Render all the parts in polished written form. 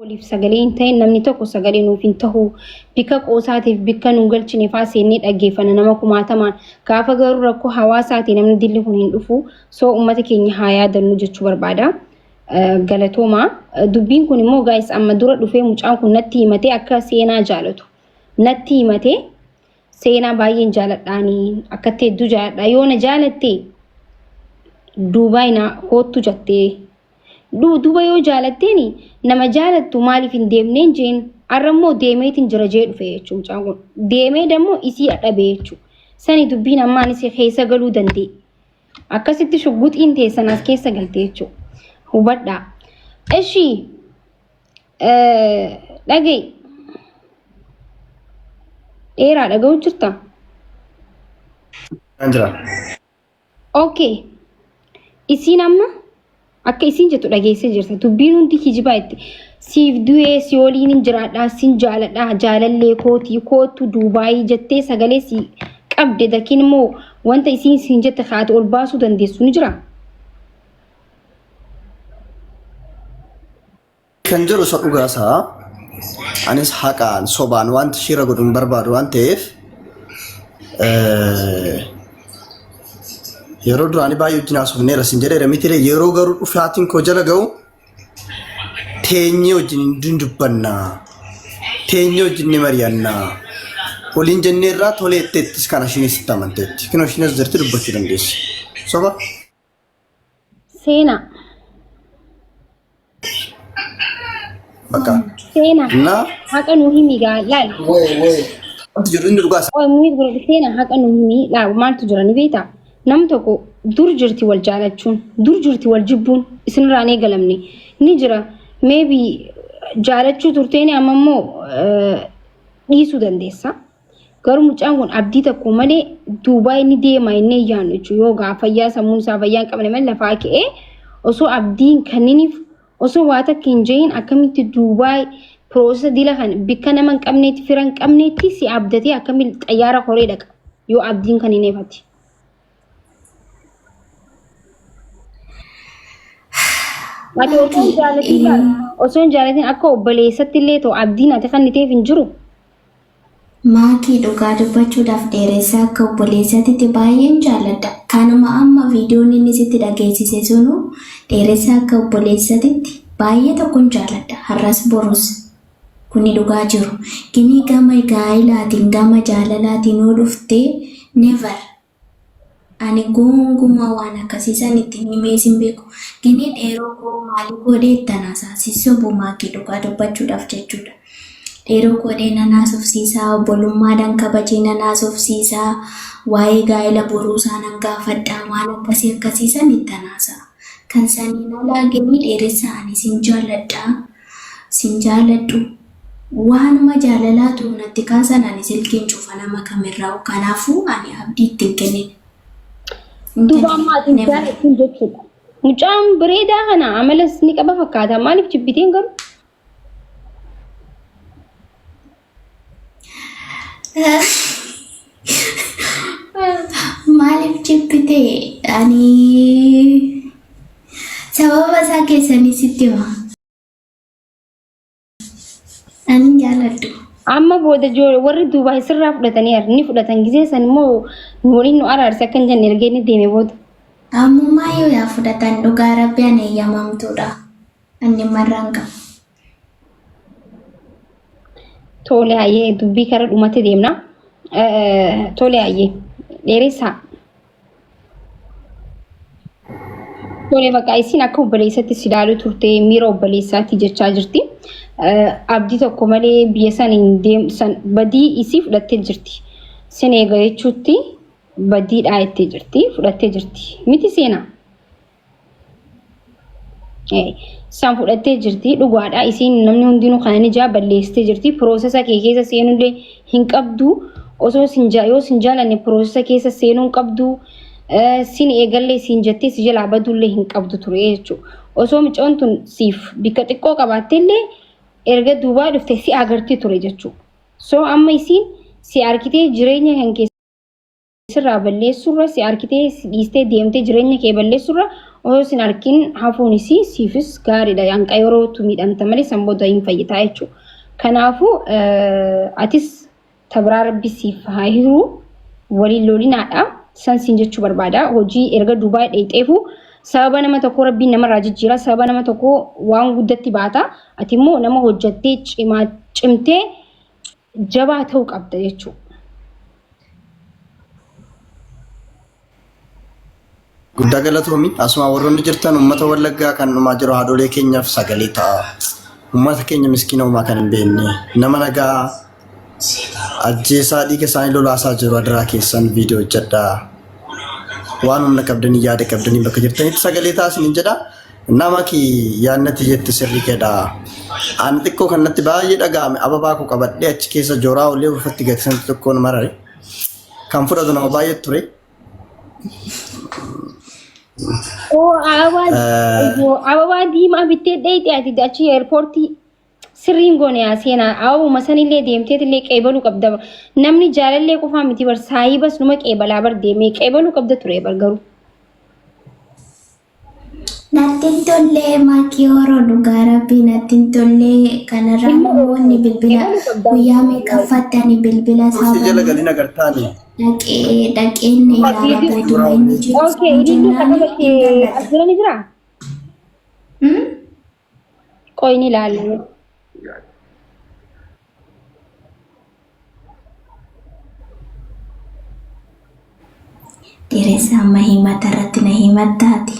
Waliif sagalee hin ta'in namni tokko sagalee nuuf hin tahu. Bikka qoosaatiif bikka nu galchine faa seennee dhaggeeffanna nama kumaatamaan. Gaafa garuu rakkoo hawaasaati namni dilli kun hin dhufu. So uummata keenya haa yaadannu jechuu barbaada. Galatoomaa. Dubbiin kun immoo guys amma dura dhufee mucaan kun natti himatee akka seenaa jaalatu. Natti himatee seenaa baay'een jaaladhaanii akkatti hedduu jaaladha. Yoo na jaalatte Duubaay na koottu jettee Duuba yoo jaalatteeni nama jaalattu maaliif hin deemneen jeen har'a immoo deemeetiin jira jee dhufe jechuun mucaan kun deemee dammoo isii dhabe jechuudha. Sani dubbiin ammaan isii keessa galuu danda'e. Akkasitti shugguxiin teessan as keessa galte jechuudha. Hubadhaa. Ishii dhaga'i. Dheeraa dhaga'u jirta? Kan jira. Okay. Isiin amma akka isiin jettu dhageessee jirta. Dubbiin hundi kijibaa itti. Siif du'ee si waliin hin jiraadhaa sin jaaladhaa jaalallee kootii koottu Duubaayii jettee sagalee si qabde dakiin immoo wanta isiin siin jette kaate ol baasuu dandeessu ni jira. Kan jedhu isa dhugaa isaa anis haqaan sobaan wanti ishiirra godhu hin barbaadu waan ta'eef yeroo duraanii baay'ee wajjin haasofneera sin jedheera miti yeroo garuu dhufaatiin koo jala ga'u teenyee wajjin hin dubbanna teenyee wajjin ni mari'anna waliin jenneerraa tolee jetteettis kana ishiinis itti amanteetti kinoo ishiinis jirti dubbachuu dandeessi soba. Seenaa. Bakka. Seenaa. Na Haqa nuu himi gaa laal. Wee wee. Wanti jiru inni dhugaa Qoy mute godhadhu seenaa haqa nuu himi laal maaltu jira ni beektaa? Nam tokko dur jirti wal jaalachuun dur jirti wal jibbuun isinirraa hin eegalamne ni jira maybe jaalachuu turteeni amma immoo dhiisuu dandeessa. Garuu mucaan kun abdii tokko malee duubaa inni deema inni hin yaadnu jechuudha. Yoo gaa fayyaa sammuun isaa fayyaa hin qabne malee lafaa ka'ee osoo abdii hin kenniniif osoo waa takka hin jehin akkamitti duubaa piroosesa dila kan bikka nama hin qabneetti fira hin qabneetti si abdatee akkamitti xayyaara koree dhaqa yoo abdiin kan hin eefati. Ati osoo hin jaalatin bara osoo hin jaalatin akka obboleessatti illee ta'u abdiin ati kenniteef hin jiru. Maakii dhugaa dubbachuudhaaf dheeressaa akka obboleessatitti baay'een jaalladha. Kanuma amma viidiyoon inni sitti dhageessise sunu dheeressaa akka obboleessatitti baay'ee tokkon jaalladha. Har'as borus. Kuni dhugaa jiru. Gini gama gaa'ilaatiin gama jaalalaatiin yoo dhufte never Ani gonkumaa waan akkasii san itti himees hin beeku. Gini dheeroo koo maalii godhee ittan haasa'a. Si sobu maakii dhugaa dubbachuudhaaf jechuudha. Dheeroo koo dhee nan haasofsiisaa, obbolummaadhaan kabajee nan haasofsiisaa, waa'ee gaa'ela boruusaa nan gaafadha, waan akkasii akkasii san ittan haasa'a. Kan saniin alaa gini dheeressaa ani sin jaaladha, sin jaaladhu. Waanuma jaalalaatu natti kaasan ani silkiin cufa nama kamirraa'u kanaafuu ani abdii itti hin kennine. Hin Duuba kennine. amma ati hin Never. jaalattu jechuudha. Mucaan bareedaa kana amalas ni qaba fakkaata. Maaliif jibbiteen garuu? Maaliif jibbite ani sababa isaa keessanii sitti hima. Ani hin jaaladhu. Amma booda warri duubaa sirraa fudhatanii ni fudhatan gisee san immoo nu waliin nu araarse akka hin jenne erga inni deeme booda. Ammumaa yoo yaa fudhatan dhugaa rabbi ani eeyyamamtuudha. Ani marraan qabu. Tole hayyee dubbii kara dhumatti deemna. Tole hayyee dheeressaa. Tole bakka isin akka obboleessatti si ilaaluu turte miira obboleessaatti jechaa jirti. Abdii tokko malee biyya san hin deem san badii isii fudhattee jirti. Sin eega jechuutti badiidhaa jettee jirti fudhattee jirti. Miti seenaa. Isaan fudhattee jirti dhugaadha isiin namni hundinuu kana ni jaa balleessitee jirti piroosesa kee keessa seenullee hin qabdu osoo sin jaa yoo sin jaalanne piroosesa keessa seenuu hin qabdu sin eegallee siin jettee si jalaa baduullee hin qabdu ture jechuudha. Osoo mucoon tun siif bikka xiqqoo qabaattellee erga duubaa dhufte si agarti ture jechuudha. So amma isiin si argitee jireenya kan kee sirraa balleessurra si arkitee si dhiistee deemtee jireenya kee balleessurra Osoo sin arkin hafuunis siifis gaariidha. Hanqa yerootu miidhamta malee san booda hin fayyitaa jechuudha. Kanaafuu atis tabraa rabbi siif haa hiru waliin lolinaadha. San siin jechuu barbaada. Hojii erga Dubaay dheeyxeefu sababa nama tokkoo rabbiin namarraa jijjiira. Sababa nama tokkoo waan guddatti baata. Ati immoo nama hojjattee cimaa cimtee jabaa ta'uu qabda jechuudha. Guddaa galatoomi. Asuma warroonni jirtan uummata Wallaggaa kan dhumaa jiru haadholee keenyaaf sagalee ta'a. Uummata keenya miskiina uumaa kan hin beekne nama nagaa ajjeesaa dhiiga isaanii lolaasaa jiru adaraa keessan viidiyoo hojjedhaa. Waan humna qabdanii yaada qabdanii bakka jirtanitti sagalee ta'a isiniin jedha. Nama ki yaadnatti jette sirrii kedha. Ani xiqqoo kan natti baay'ee dhaga'ame ababaa koo qabadhee achi keessa joraa olee ulfatti gati sanatti xiqqoon marare. Kan fudhatu nama baay'ee ture. Oo ababaa ababaa diimaa bittee dheeyxee ati achi eerpoortii sirriin goone yaa seenaa ababuma sanillee deemteetillee qeebaluu qabda. Namni jaalallee qofaa miti bar saayibas numa qeebalaa bar deemee qeebaluu qabda ture bar garuu. Natti hin tollee maakii horoo dhugaa rabbii natti hin tollee kanarraa namoonni bilbila guyyaa meeqaffaatti ani bilbila isaa Kursi jala banee galin agartaani. dhaqee dhaqeen ilaala bootuma inni jiru Okay, sana ilillii jennaan qabate hin dallate. as bira ni jiraa? Hmm? Qoy ni ilaalla. Dheeressa amma himata irratti na himattaati.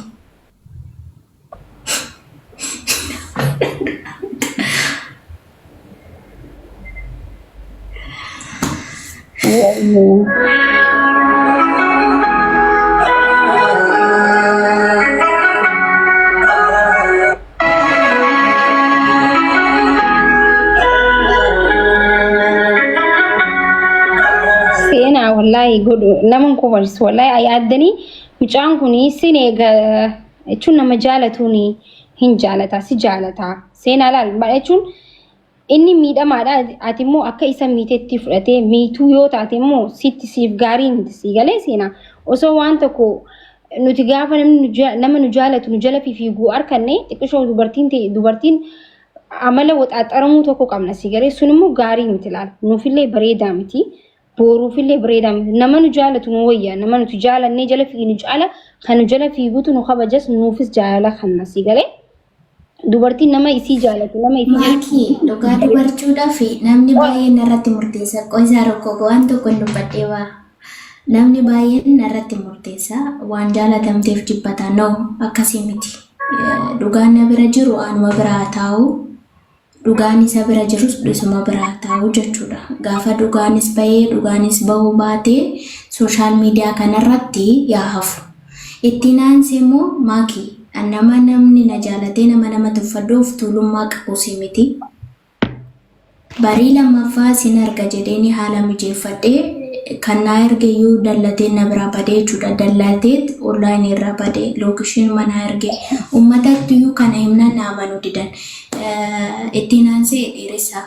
Seenaa wallaahi godhu nama hin kofalchisu wallaahi yaaddanii mucaan kun sin eega jechuun nama jaalatuun hin jaalata si jaalata seenaa laal jechuun Inni miidhamaadha ati immoo akka isa miitetti fudhatee miituu yoo taate immoo sitti siif gaarii miti sii galee seenaa osoo waan tokko nuti gaafa namni nu nama nu jaalatu nu jala fiiguu arkanne xiqqishoo dubartiin ta'e dubartiin amala waxaaxaramuu tokko qabna sii galee sun immoo gaarii miti laal nuufillee bareedaa miti booruufillee bareedaa miti nama nu jaalatu nu wayya nama nuti jaalannee jala fiignu caala kan nu jala fiigutu nu kabajas nuufis jaalala kanna sii galee. Dubartiin nama isii jaalatu nama isii jala Maakii dhugaa dubarchuudhaaf namni baay'een narratti murteessa. Qoisaa rakkoo waan tokko hin dubbadhee waa. Namni baay'een narratti murteessa. Waan jaalatamteef jibbata. No akkasii miti. Dhugaan na bira jiru anuma bira haa taa'u. Dhugaan isa bira jirus isuma bira haa taa'u jechuudha. Gaafa dhugaanis bahee dhugaanis bahuu baatee sooshaal miidiyaa kanarratti yaa hafu. Ittiin aansee immoo maakii nama namni na jaalatee nama nama tuffadhu of tuulummaa qabus miti. Barii lammaffaa sin arga jedheeni haala mijeeffadhee kan naa erge iyyuu dallatee na biraa badee jechuudha. Dallateet onlaayinii irraa badee lookishinuma naa erge. Uummatatti iyyuu kana himnaan na amanuu didan. Ittiin aansee dheeressaa.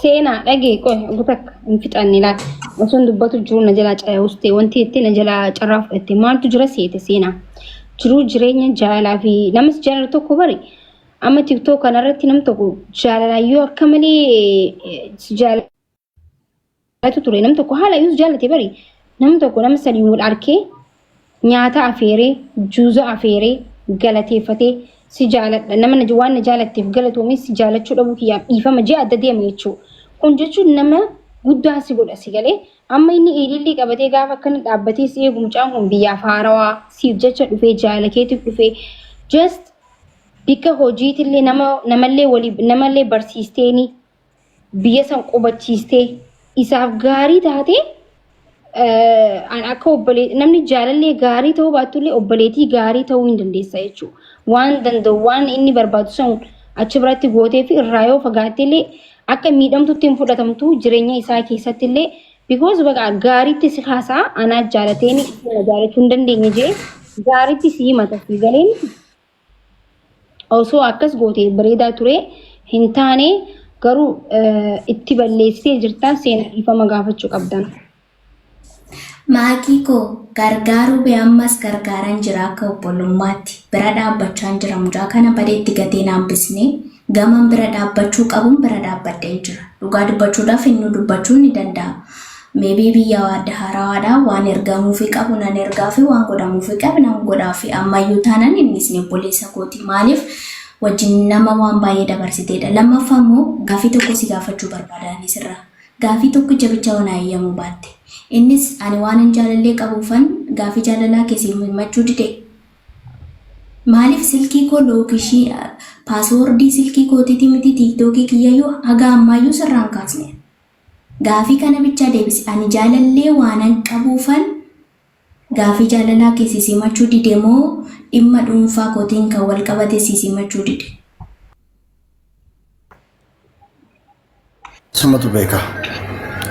Seenaa dhagee qoy ogu takka hin fixanne laal osoon dubbatu jiru na jalaa cayawus ta'e wanti jettee na jalaa carraa fudhatte maaltu jira seete seenaa jiruu jireenya jaalalaa fi namas jaalala tokko bari amma tiktok kanarratti nam tokko jaalalaan yoo akka malee si jaalatu ture nam tokko haala iyyuu si jaalate bari nam tokko nama sadiin wal arkee nyaata afeeree juuza afeeree galateeffatee si jaaladha nama na waan na jaalatteef galatoomee si jaalachuu dhabuu kiyyaaf dhiifama jee adda deema jechuudha. Kun jechuun nama guddaa si godha si galee amma inni ilillii qabatee gaafa akkana dhaabbatee si eegu mucaan kun biyyaaf haarawaa siif jecha dhufee jaalala keetiif dhufee just bikka hojiitillee nama namallee walii namallee barsiisteeni biyya san qubachiistee isaaf gaarii taate an akka obbolee namni jaalallee gaarii ta'uu baattullee obboleetii gaarii ta'uu hin dandeessa jechuudha. Waan danda'u waan inni barbaadu san achi biratti gootee fi irraa yoo fagaatte illee akka miidhamtutti hin fudhatamtu jireenya isaa keessatti illee because baqa gaariitti si haasa'a anaa jaalateen na jaalachuu hin dandeenye jee gaariitti si himata si galeen Osoo akkas goote bareedaa ture hin taane garuu itti balleessitee jirta seena dhiifama gaafachuu qabdan. Maakii koo gargaaruu bee ammas gargaaraan jira akka obbolummaatti. Bira dhaabbachaan jira mucaa kana badeetti gatee naan bisnee gaman bira dhaabbachuu qabuun bira dhaabbadheen jira. Dhugaa dubbachuudhaaf inni dubbachuu ni danda'a. Maybe biyya adda haarawaadhaa waan ergamuufi qabu nan ergaafi waan godhamuufi qabu nan godhaafi ammayyuu taanaan innis ni obboleessa kooti. Maaliif wajjin nama waan baay'ee dabarsiteedha. Lammaffaa immoo gaafii tokko si gaafachuu barbaada anis irraa. Gaafii tokkicha bicha waan eeyyamuu baatte. Innis ani waanan jaalallee qabuufan gaafii jaalalaa kee siif himachuu dide. Maaliif silkii koo lookishii passwordii silkii kootiitii miti TikTokii kiyyayyuu haga ammaayyuu sirraan kaasne. Gaafii kana bichaa deebisi. Ani jaalallee waanan qabuufan gaafii jaalalaa kee si simachuu dide moo dhimma dhuunfaa kootiin kan wal qabate si simachuu dide? Sumatu beeka.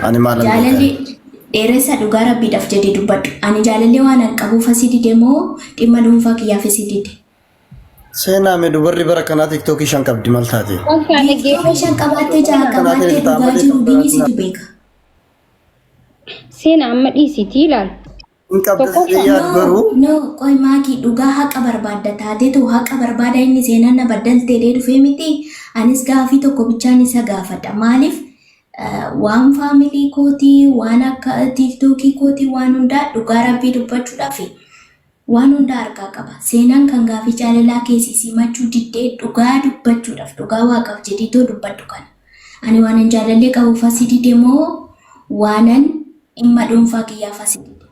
Ani maalan beeka? Jaalalli dheeressa dhugaa rabbiidhaaf jedhee dubbadhu. Ani jaalallee waanan qabuufa si dide moo dhimma dhuunfaa kiyyaaf si dide? Seenaa mee dubarri bara kanaa TikTokii shan qabdi maal taate? Bakka TikTokii dhaggeeffatu shan qabaattee jaha qabaattee dhugaa jiru gini situ beeka. Seenaa amma dhiisitii ilaal. Hin qabdu Tokkoffaa. jedhee yaadu No, garuu no, qoy maakii dhugaa haqa barbaadda taateetu haqa barbaada inni seenaan na baddaltee dhufee miti. Anis gaafii tokko bichaan isa gaafadha. Maaliif waan family kootii, waan akka TikTokii kootii, waan hundaa dhugaa rabbii dubbachuudhaaf waan hundaa harkaa qaba. Seenaan kan gaafii jaalalaa keessi simachuu diddee dhugaa dubbachuudhaaf dhugaa waaqaaf jedhiitoo dubbadhu kana. Ani waanan jaalallee qabuuf asii dide moo waanan dhimma dhuunfaa kiyyaaf asii dide?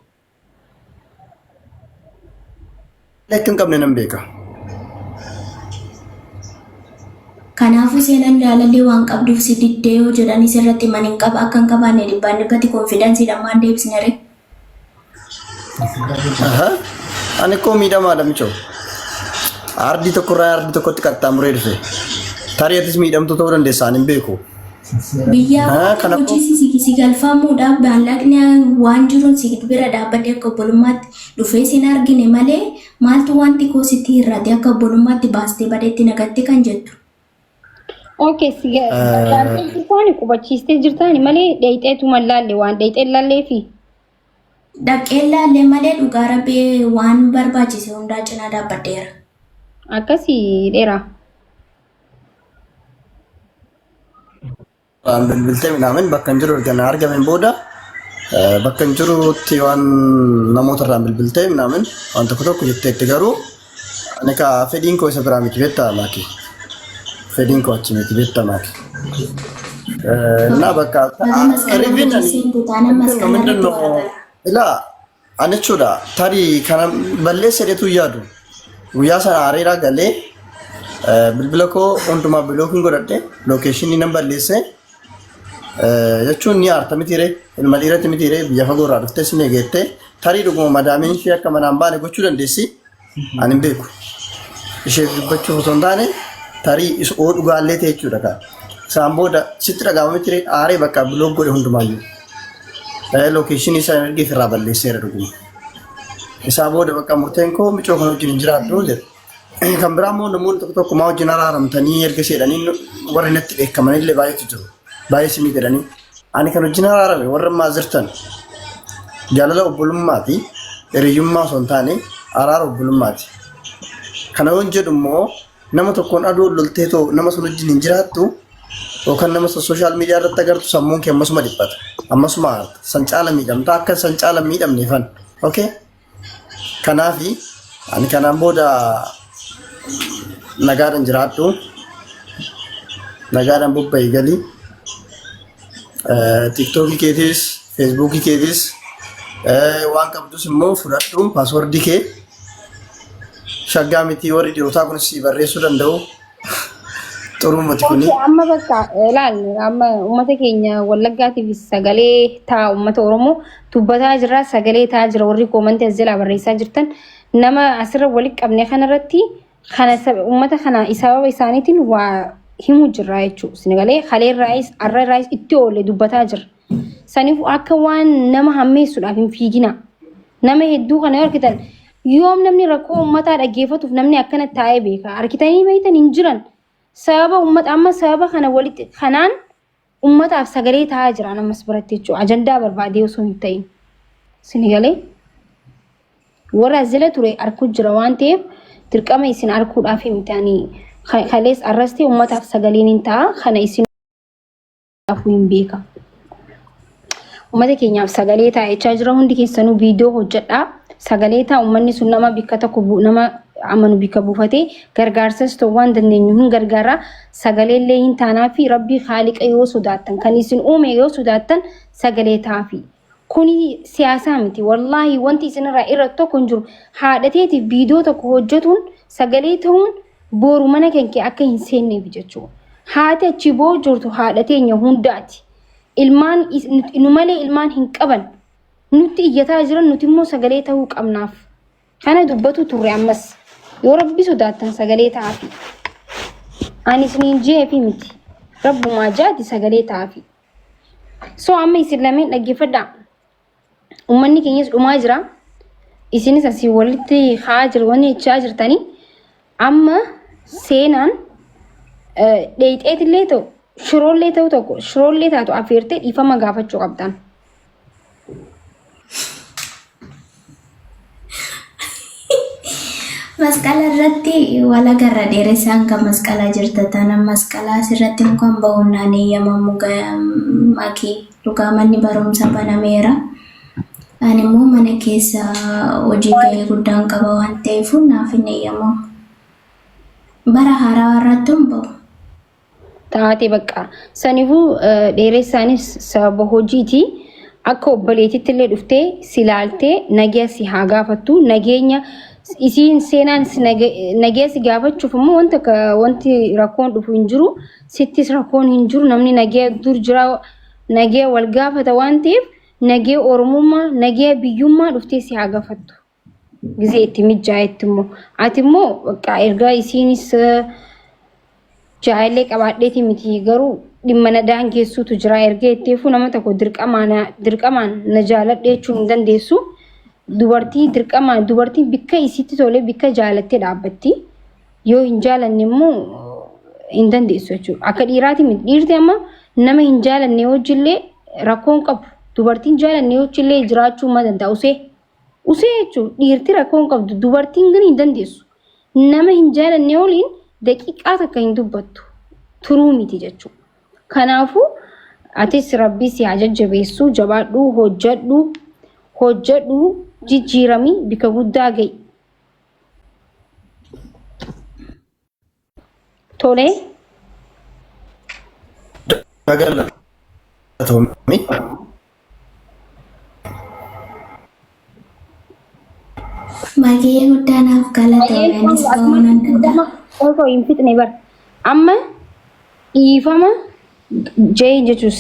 Akka hin qabne nan beeka. Kanaafuu seenaan jaalallee waan qabduuf si diddee yoo jedhanii sirratti himan hin qaba akka hin qabaanne dhibbaan dhibbatti confidenceiidhaan maan deebisne ree? Aha. Ani koo miidhamaadha michoo. Ardii tokkorraa ardii tokkotti qaxxaamuree dhufe. Tarii atis miidhamtuu ta'uu dandeessa ani hin beeku. Biyyaa Ah, kana hojii si si galfamuudhaaf maallaqni waan jiruun si bira dhaabbadhee akka obbolummaatti dhufee sin argine malee maaltu wanti koo sitti hir'ate akka obbolummaatti baastee badeetti nagatte kan jettu. Okay, si gargaartee jirtaani qubachiistee jirtaani malee dheeyxeetuma laalle waan dheeyxee laalleefi. Dhaqee laallee malee dhugaa rabbii waan barbaachise hundaa cinaa dhaabbadheera. Akkasii dheeraa. Waan bilbiltee minaamin bakka hin jiru erga na argameen booda bakka hin jirutti waan namoota irraan bilbiltee minaamin waan tokko tokko jetteetti garuu ani kaa fedhiin koo isa biraa miti beektaa maaki. Fedhiin koo achi miti beektaa maaki. Na bakka Baga masqala riviin hojii ani seentu taanaan masqala ምንድን irratti ነው wal agarra. ilaa ani jechuudha tarii kana balleessa jedhetu yaadu guyyaa sana areeraa galee bilbila koo hundumaa blockiin godhadhe locationii nan balleesse jechuun ni aarta miti ree ilma dhiiratti miti ree biyya fagoo irraa dhuftee sin eegeette tarii dhuguma madaamiin ishee akka manaan baane gochuu dandeessi ani hin beeku isheef dubbachuuf osoo hin taane tarii oo dhugaallee ta'e jechuudha kan isaan booda sitti dhaga'ama miti ree aaree bakka block godhe hundumaayyuu locationii isaa ergeef irraa balleesseera dhuguma. Isaa booda bakka murteen koo micoo kana wajjin hin jiraadhu jedhe. Kan biraa immoo namoonni tokko tokko maa wajjin araaramtanii erga seedhanii warri natti dheekkamanillee baay'eetu jiru. Baay'ee simii jedhanii. Ani kan wajjin araarame warra ammaa jirtan jaalala obbolummaa fi hiriyyummaa osoo hin taane araara obbolummaati. Kana yoon jedhu immoo nama tokkoon aduu loltee too nama sun wajjin hin jiraattu yookaan nama sun social media irratti agartu sammuun kee ammasuma dhiphata. Ammasuma aarta. San caala miidhamta. Akka san caala miidhamneefan. Okay? Kanaafi ani kanaan booda nagaadhaan jiraadhu. Nagaadhaan bobba'ii galii. TikTokii keetis, Facebookii keetis waan qabdus immoo fudhadhu passwordii kee shaggaa miti warri dhiirotaa kunis si barreessuu danda'u. Xurumati kuni. Okay, amma bakka ilaal amma uummata keenya Wallaggaatiif sagalee ta'a uummata Oromoo dubbataa jira sagalee ta'a jira warri commentii as jalaa barreessaa jirtan nama asirra walitti qabne kanarratti kana uummata kana sababa isaaniitiin waa himuu jirra jechuudha. Sagalee kaleerraayis arrarraayis itti oolle dubbataa jira. Saniif akka waan nama hammeessuudhaaf hin fiigina. Nama hedduu kana yoo argitan yoom namni rakkoo uummataa dhaggeeffatuuf namni akkana taa'ee beeka. Argitanii beektan hin jiran. Sababa uummata amma sababa kana walitti kanaan uummataaf sagalee taa'aa jira ammas biratti jechuudha. Ajandaa barbaadee osoo hin ta'in. Isin galee warra as jala ture arkuu jira waan ta'eef dirqama isin arkuudhaaf miti ani kalees arrastee uummataaf sagaleen hin ta'a kana isin afuu hin beeka. Uummata keenyaaf sagalee ta'a jechaa jira hundi keessanuu viidiyoo hojjedhaa. Sagalee ta'a uummanni sun nama bikka tokko nama amanu bikka buufatee gargaarsas ta'u waan dandeenyu hin gargaara. Sagalee illee hin taanaa fi rabbii haaliqa yoo sodaattan kan isin uume yoo sodaattan sagalee ta'aafi. Kuni siyaasaa miti. Wallaahi wanti isinirraa irra tokko hin jiru. Haadha teetiif viidiyoo tokko hojjetuun sagalee ta'uun boru mana kan kee akka hin seenneef jechuudha. Haati achi boo jirtu haadha teenya hundaati. Ilmaan nu malee ilmaan hin qaban. Nutti iyyataa jiran nuti immoo sagalee ta'uu qabnaaf. Kana dubbatu turre ammas. Yoo rabbi sodaattan sagalee ta'aafi. Ani isiniin jeefi miti. Rabbumaa jaati sagalee ta'aafi. So amma isin lameen dhaggeeffadhaa. Uummanni keenyas dhumaa jira. Isinis asii walitti haa jiru wanni jechaa jirtanii. Amma seenaan dheeyxeetillee ta'u shiroollee ta'u tokko shiroollee taatu affeertee dhiifama gaafachuu qabdan. Masqala irratti wal agarra dheeressaan kan masqalaa jirta taanaan masqalaa asirratti mukaan bahuun naan eeyyamamu makii dhugaa manni barumsaa banameera. Ani immoo mana keessa hojii gahee guddaan qaba waan ta'eef naaf hin eeyyamamu. Bara haarawaa irratti hin bahu. Taate bakka. Saniifuu dheeressaanis sababa hojiiti. Akka obboleetitti illee dhuftee si laaltee nageenya si haa gaafattu. Nageenya isiin seenaan nageenya si gaafachuuf immoo wanta wanti rakkoon dhufu hin jiru. Sittis rakkoon hin jiru. Namni nageenya dur jira nageenya wal gaafata waan ta'eef nageenya Oromummaa nageenya biyyummaa dhuftee si haa gaafattu. Gizee itti mijaa'etti immoo. Ati immoo bakka ergaa isiinis jaalallee qabaadheeti miti garuu dhimma na daangeessuutu jira erga jetteefuu nama tokko dirqamaan dirqamaan na jaaladhe jechuu hin dandeessu. Dubartii dirqamaan dubartiin bikka isitti tolee bikka jaalattee dhaabbatti. Yoo hin jaalanne immoo hin dandeessu jechuudha. Akka dhiiraati miti. Dhiirti amma nama hin jaalanne wajjillee rakkoo hin qabu. Dubartiin jaalanne wajjillee jiraachuu ma danda'a usee. Usee jechuun dhiirti rakkoo hin qabdu dubartiin gani hin dandeessu. Nama hin jaalanne waliin daqiiqaa takka hin dubbattu. Turuu miti jechuudha. Kanaafuu atis rabbii si haa jajjabeessu jabaadhu hojjedhu hojjedhu jijjiirami bika guddaa ga'i. Tolee. Galatoomi. Baay'ee guddaa naaf galatoomi anis ba'uu nan danda'a. Osoo hin fixne bar. Amma dhiifama jee jechuun.